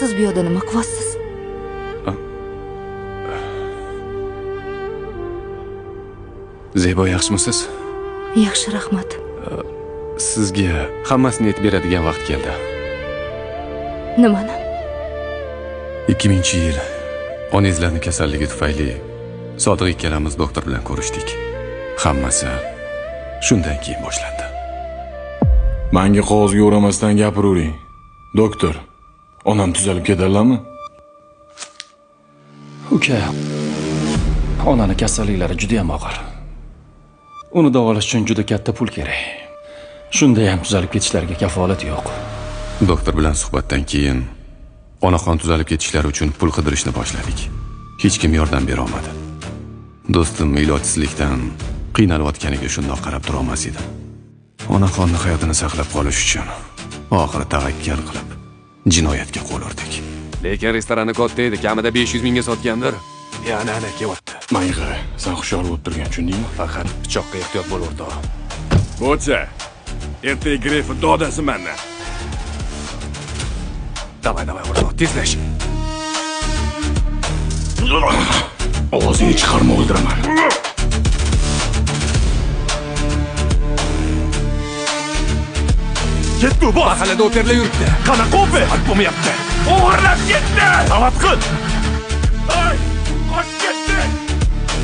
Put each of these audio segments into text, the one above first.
Siz bu yerda nima qilyapsiz? Zebo, yaxshimisiz? Yaxshi, rahmat. Sizga hammasini aytib beradigan vaqt keldi. Nimani? 2000-yil onangizlarning kasalligi tufayli Sodiq ikkalamiz doktor bilan ko'rishdik. Hammasi shundan keyin boshlandi. Manga qog'ozga o'ramasdan gapiravering. Doktor, onam tuzalib ketadilarmi? Uka, onani kasalliklari juda ham og'ir. Uni davolash uchun juda katta pul kerak. Shunda ham tuzalib ketishlariga kafolat yo'q. Doktor bilan suhbatdan keyin onaxon tuzalib ketishlari uchun pul qidirishni boshladik. Hech kim yordam bera olmadi. Do'stim ilojsizlikdan qiynalayotganiga shundoq qarab tura olmas edim. Onaxonni hayotini saqlab qolish uchun oxiri tavakkal qilib jinoyatga qo'l urdik. Lekin restorani katta edi, kamida 500 mingga sotgandir. Yana ana kelyapti. Manga qara, sen hushyor bo'lib turgan, tushundingmi? Faqat pichoqqa ehtiyot bo'l, o'rtoq. Bo'cha, ertaga Greyfurt dodasi mandan. Давай, давай, o'rtoq, tezlash. Ovozingni chiqarma, o'ldiraman. Ketdi u, bos. Mahallada operlar yuribdi. Qanaqa oper? Bo'lmayapti. O'g'irlab ketdi. Savat qil. Ay, qochib ketdi.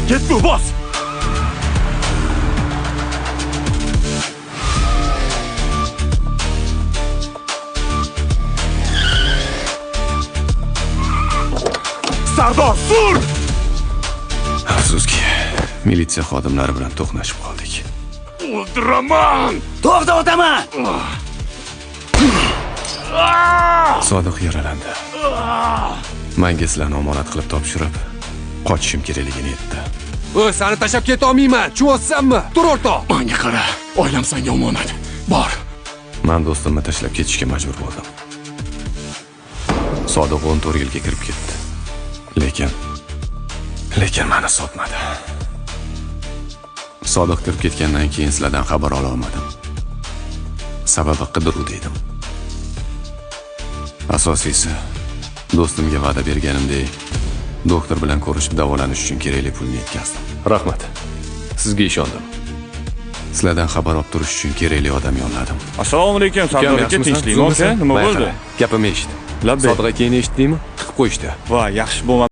Ketdi u, bos. Sardor, sur! Afsuski, militsiya xodimlari bilan to'qnashib qoldik. O'ldiraman! To'xta, o'taman! Sodiq yaralandi. Menga sizlarni omonat qilib topshirib, qochishim kerakligini aytdi. O'y, seni tashlab keta olmayman. Tushunyapsanmi? Tur, o'rtoq. Manga qara, oilam senga omonat. Bor. Men do'stimni tashlab ketishga majbur bo'ldim. Sodiq 14 yilga kirib ketdi. Lekin meni sotmadi. Sodiq kirib ketgandan keyin sizlardan xabar ola olmadim. Sababi qidiruvda edim. Asosiysi, do'stimga va'da berganimdek, doktor bilan ko'rishib davolanish uchun kerakli pulni yetkazdim. Rahmat. Sizga ishondim. Sizlardan xabar olib turish uchun kerakli odam yolladim. Assalomu alaykum, Sardor aka, tinchlikmi aka? Nima bo'ldi? Gapimni eshit. Labbay. Sodiq akangni eshitdingmi? Tiqib qo'yishdi. Voy, yaxshi bo'lmabdi.